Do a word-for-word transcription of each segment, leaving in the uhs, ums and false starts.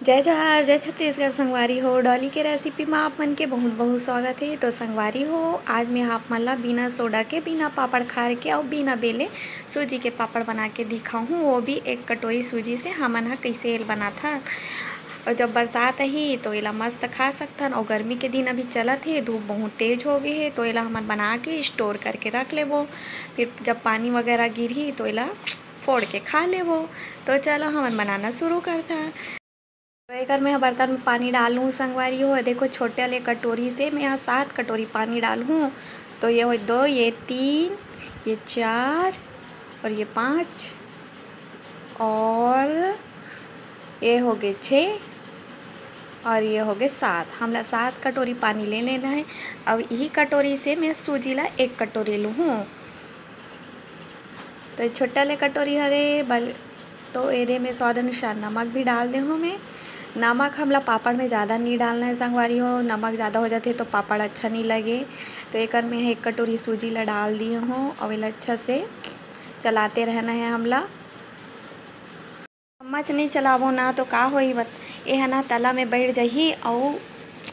जय जोहार, जय छत्तीसगढ़ संगवारी हो। डॉली के रेसिपी में आप मन के बहुत बहुत स्वागत हे। तो संगवारी हो, आज मैं आप मन ला बिना सोडा के, बिना पापड़ खार के अउ बिना बेले सूजी के पापड़ बना के दिखाहूँ, वो भी एक कटोरी सूजी से। हमन ह कइसे एला बनाथन, अउ जब बरसात आही तो एला मस्त खा सकथन। अउ गर्मी के दिन अभी चलत हे, धूप बहुत तेज हो गे हे, तो एला हमन बना के स्टोर करके रख लेबो। फिर जब पानी वगैरह गिरही तो एला फोड़ के खा लेबो। तो चलो हमन बनाना शुरू करथन। तो एकर मैं ह बर्तन में पानी डालूँ संगवारी हो। देखो, छोटे वाले कटोरी से मैं ह सात कटोरी पानी डालूँ। तो ये हो दो, ये तीन, ये चार और ये पाँच और ये हो गए छः और ये हो गए सात। हमला सात कटोरी पानी ले लेना है। अब यही कटोरी से मैं सूजी ला एक कटोरी लूँ। तो ये छोटा ले कटोरी हरे बल। तो एदे में स्वाद अनुसार नमक भी डाल दे हूँ मैं। नमक हमला पापड़ में ज़्यादा नहीं डालना है संगवारी हो, नमक ज़्यादा हो जाते तो पापड़ अच्छा नहीं लगे। तो एकर में एक कटोरी सूजी ला डाल दिए हूँ और एला अच्छा से चलाते रहना है हमला। चम्मच नहीं चलाबो ना तो का होही बत, एह ना तला में बैठ जाही अउ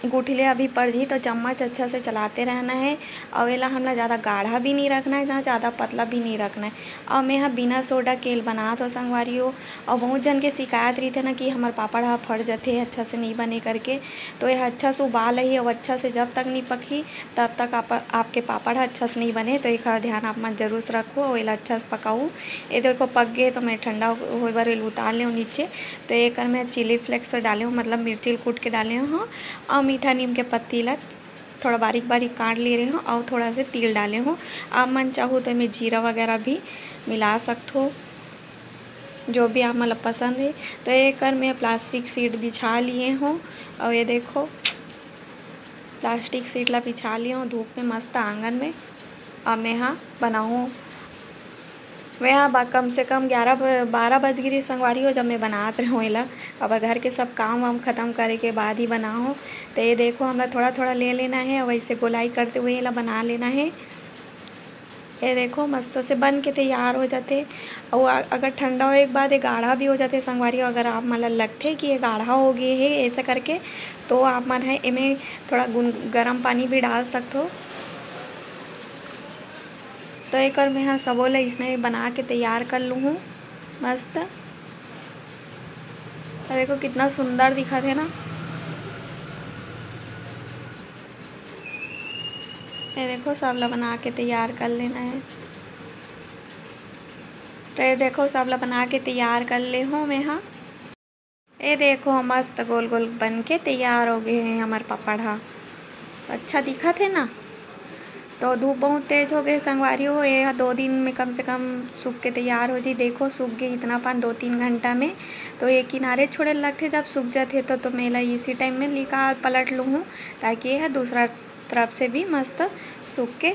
गुठले अभी पड़ जाही। तो चम्मच अच्छा से चलाते रहना है। अउ एला हमला ज़्यादा गाढ़ा भी नहीं रखना है, ना ज़्यादा पतला भी नहीं रखना है। अउ मैं ह बिना सोडा के एल बनात हो संगवारी हो। अउ बहुत जन के शिकायत रहिथे ना कि हमर पापड़ ह फट जथे, अच्छा से नहीं बने करके। तो यह अच्छा से उबाल ही अउ अच्छा से जब तक नहीं पकही तब तक आप, आपके पापड़ ह अच्छा से नहीं बने। तो एकर ध्यान आप मन जरूर से रखो अउ एला अच्छा से पकाऊ। ये देखो पक गए तो मैं ठंडा होए बर एला उतार लेव नीचे। तो एकर मैं चिली फ्लेक्स डाले हूँ, मतलब मिर्ची ल कूट के डाले हूँ अउ मीठा नीम के पत्ती ला थोड़ा बारीक बारीक काट ले रहे हूँ अउ थोड़ा से तिल डाले हूँ। आप मन चाहो तो एमे जीरा वगैरह भी मिला सकथो, जो भी आप मन ला पसंद है। तो एकर मैं प्लास्टिक शीट बिछा लिए हूँ अउ ये देखो प्लास्टिक शीट ला बिछा लिए हूँ धूप में मस्त आंगन में। अब मैं हा बनाऊँ मैं अब कम से कम ग्यारह ब-, बारह बज गिरी संगवारी हो, जब मैं बनात रहूँ एला। अब घर के सब काम वाम खत्म करे के बाद ही बनाहूँ। तो ये देखो, हमला थोड़ा थोड़ा ले लेना है, वैसे गोलाई करते हुए एला बना लेना है। ये देखो, मस्त से बन के तैयार हो जाते। अउ अ-, अगर ठंडा होए के बाद ये गाढ़ा भी हो जाते संगवारी हो, अगर आप मन ल लगथे कि ये गाढ़ा हो गए हे ऐसा करके, तो आप मन ह एमे थोड़ा गुन-, गरम पानी भी डाल सकथो। तो एकर मैं ह सबो ल इसने बना के तैयार कर लूँ हूँ मस्त। और देखो कितना सुंदर दिखत हे ना। ये देखो सब ला बना के तैयार कर लेना है। तो ये देखो सब ला बना के तैयार कर ले हूँ मैं हा। ए देखो, मस्त गोल गोल बन के तैयार हो गए हैं हमर पापड़ हा। अच्छा दिखत है ना। तो धूप बहुत तेज हो गए संगवारी हो, ये हा दो दिन में कम से कम सूख के तैयार हो जी। देखो सूख गए इतना पान दो तीन घंटा में। तो ये किनारे छोड़े लगथे, जब सूख जाथे तो, तो मैं ला इसी टाइम में निकाल पलट लूँ हूँ, ताकि ये हा दूसरा तरफ से भी मस्त सूख के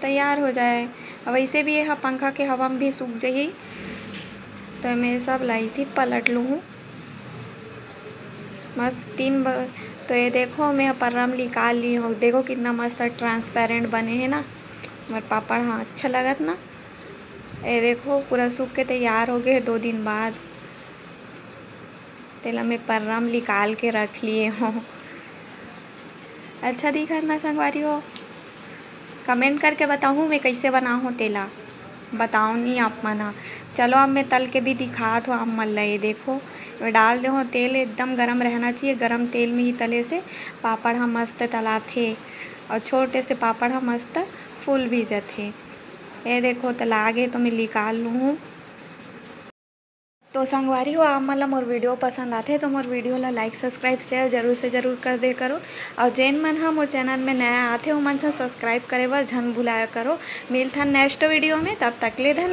तैयार हो जाए। अब वैसे भी ये हा पंखा के हवा में भी सूख जाही, तो मैं सब ला इसी पलट लूँ हूँ मस्त तीन ब-, तो ये देखो मैं पर्रा म निकाल ली हूँ। देखो कितना मस्त ट्रांसपेरेंट बने है ना हमर पापड़। हाँ अच्छा लगत ना। ये देखो पूरा सूख के तैयार हो गए दो दिन बाद। तेला मैं पर्रा म निकाल के रख लिए हूँ। अच्छा दिखत ना संगवारी हो, कमेंट करके बताहूँ मैं कैसे बनाहूँ तेला, बताओ नहीं आप मन ह। चलो अब मैं तल के भी दिखात हूँ आप मन ला। ये देखो मैं डाल दे हूँ तेल, एकदम गरम रहना चाहिए, गरम तेल में ही तले से पापड़ ह मस्त तलाथे और छोटे से पापड़ ह मस्त फूल भी जथे। ये देखो तला गे तो मैं निकाल लूँ हूँ। तो संगवारी हो, आप मन ला मोर वीडियो पसंद आथे तो मोर वीडियो ला लाइक, सब्सक्राइब, शेयर जरूर से जरूर कर दे करो। और जेन मन हा मोर चैनल में नया आथे, ओमन से सब्सक्राइब करे बर झन भुलाया करो। मिलथन नेक्स्ट वीडियो में, तब तक ले धन्यवाद।